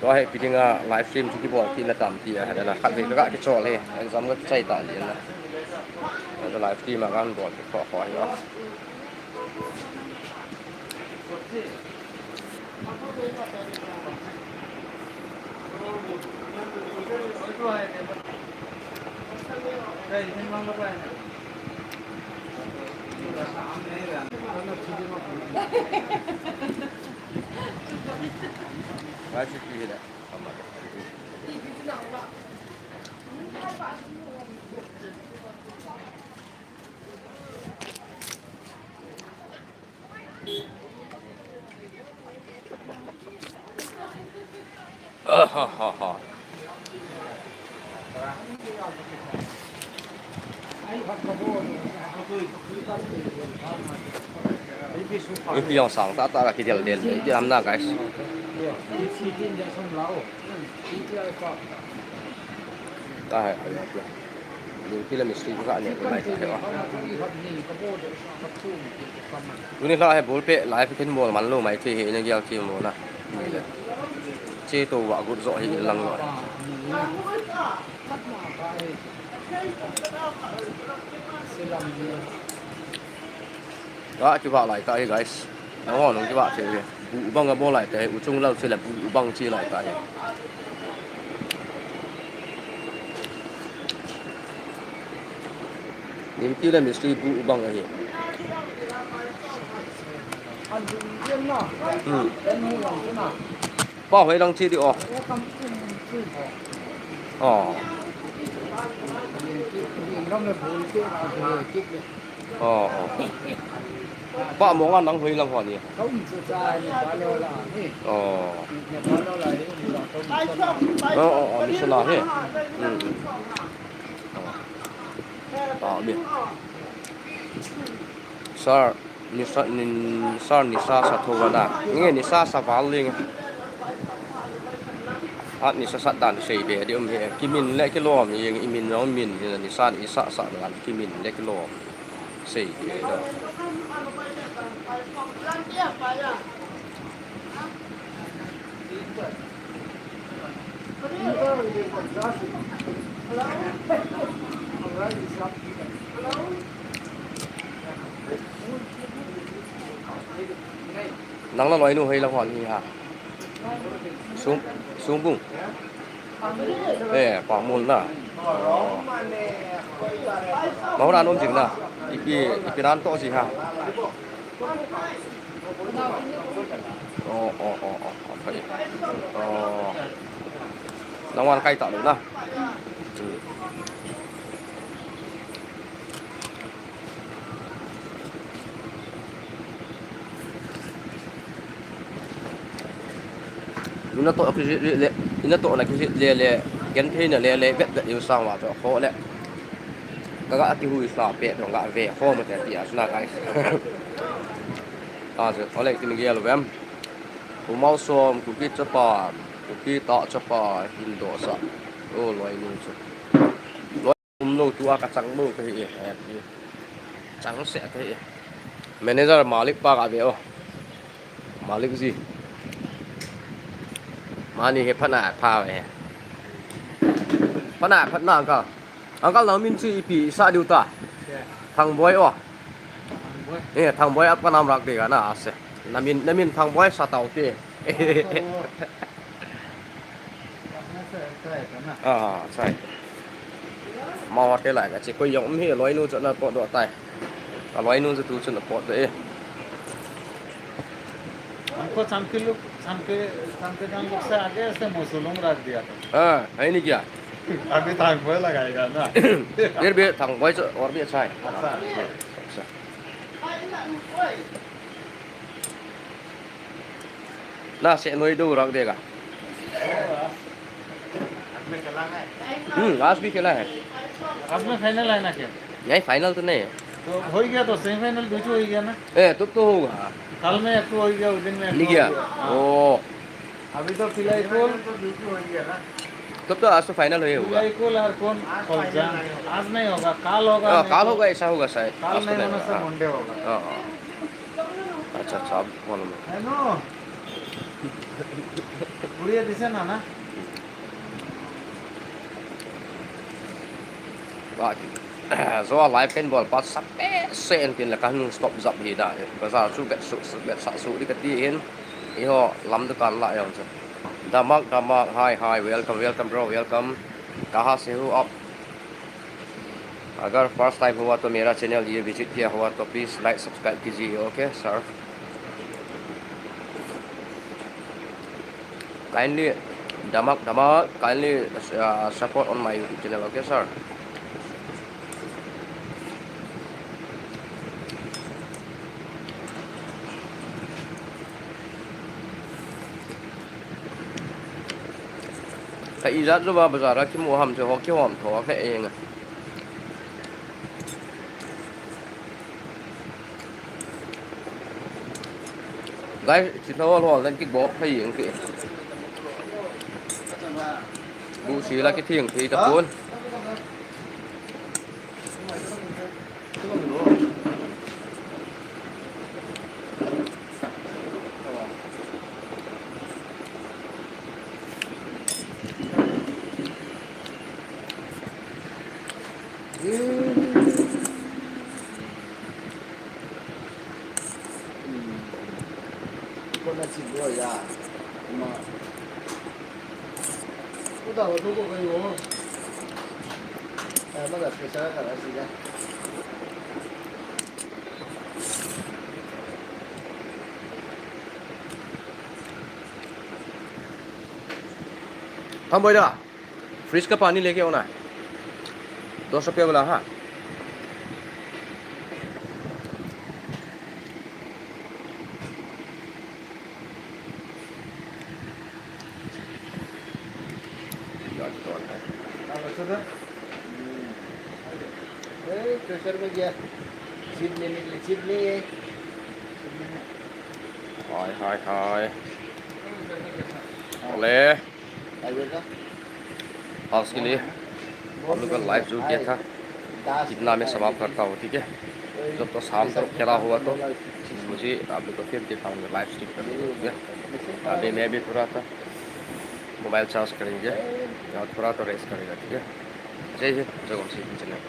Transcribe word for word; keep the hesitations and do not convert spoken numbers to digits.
Tua hi ipi dinga live stream chu kibol kit na tam ti a, hena khatvei ka kichol hi, exam ka kichai ta lin na. Hena live stream a kan bol kit kho kho hi a. Ipi jong sang tah tah a kidel del, ipi ham na, guys. Tahe, ayo, ayo. Limpi le mistri ka ne ko lai tahe wa. Tuni la he ball pe live ken ball man lo mai the he ne gial ti mo na. Ni le. Che to wa gut zo he lang lo. Ga kivah lai ta hi, guys. Nangho nung kivah che hi. Bu bang a bol lai ta hi, u chung lal che le bu bang che lai ta hi. Limpi le mistri bu bang ahi. Hmm. Pa hoi lang che di o. O. O, o. Pa mo nga nang hoi lang ho ni. O. O, o, o, missionary. Hmm. O. Pa mi. Sir. Nisa, nin, sir, nisa sa tho na. Nge nisa sa val ling. At nisa sa dan sei be di um he. Kimin le kilom hi, imin jong min hi, nisa ni sa sa dan kimin le kilom. Sei be do. Nang la loinu hoi la hon hi ha. Sung, Sungbung. Eh, pa mun na. Oh. Mahura nom jing na. Ipi, ipi nan to ji ha. Oh, oh, oh, oh, oh, phải. Oh. Nang wan kai ta lo na. Ina to ki le, ina to na ki le le, gen the na le le, vet vet yu sang wa to kho le. Ka ga ki hui sa pe to ga ve kho mo te ti a suna guys. A je, ole ki ni gel vem. Umau som, Kuki chapa, Kuki ta chapa, Indo sa. O, loinu chu. Loi um lo tua ka chang mo ka hi e. Chang se ka hi e. Manager Malik pa ka ve o. Malik ji. Mani he phana pha ve. Phana phatna ka. Uncle, nang min chu ipi sa diu ta? Thangboi o. Thangboi. Eh, Thangboi ap ka nam rak de ga na ase. Na min, na min Thangboi sa tau te. Ah, sai. Ma wa te lai ka che koi jong um hi loinu chu na pot do tai. Ka loinu chu tu chu na pot de. हमको चमकी लोग, चमकी, चमकी लोग से आगे ऐसे मौसम रख दिया था। हाँ, है नहीं क्या? अभी तो हमको लगाएगा ना। फिर भी Thangboi से और भी अच्छा है। अच्छा। अच्छा। ना से नोई दो रख देगा। हम्म, आज भी खेला है। आज में final है ना क्या? नहीं, final तो नहीं है। तो हो ही गया, तो semifinal बीच हो ही गया ना। ए, तब तो होगा। कल में एक तो हो ही गया, उस दिन में एक नहीं तो गया। हो गया। हाँ। ओ। अभी तो फिलहाल तो, तब तो आज तो final ही होगा। फिलहाल और कौन? खोलजा। आज नहीं होगा, कल होगा, हाँ, नहीं कल तो होगा, ऐसा होगा शायद। कल आज तो नहीं नहीं होना होगा, से हाँ। Monday होगा। हाँ, हाँ। अच्छा, अच्छा, अब मालूम है। है ना? Ba, jo a live kahin bol pa sa pe se en tin la kahin stop jap hi da. Bazar chu bet su, bet sa su di kati hin. Eiho lam dukan la jong chu. Damak, damak, hi, hi, welcome, welcome, bro, welcome. Kaha se ho aap? अगर first time हुआ तो मेरा channel ये visit किया हुआ तो please like subscribe कीजिए, okay sir? Kindly, damak, damak, kindly uh, support on my YouTube channel, okay sir? Ka ijat jou ba bazar a kimu ham chu ho kihom tho a khe eng. Guys, chi tho lo dan kibol khe eng ki. Bu si la kithing thei tapon. Kona si bo ya. Kuma. Kuda ho to ko kai ho. Eh, maga special ka la si da. Tham boi da. Fridge का पानी लेके आओ ना, दो सौ रुपया वाला। हाँ। ए, प्रेशर में गया। चिप लेने के लिए, चिप नहीं है। हाय, हाय, हाय। अरे। आज के लिए हम लोग का लाइव जो किया था, इतना में समाप्त करता हूँ, ठीक है? जब तो शाम तक खेला हुआ तो मुझे आप लोग को फिर दिखाऊंगा लाइव स्ट्रीम करके, ठीक है? अभी मैं भी थोड़ा सा मोबाइल चार्ज करेंगे और थोड़ा तो रेस्ट करेगा, ठीक है? जय हिंद, जय गोंड, जय हिंद, जय हिंद।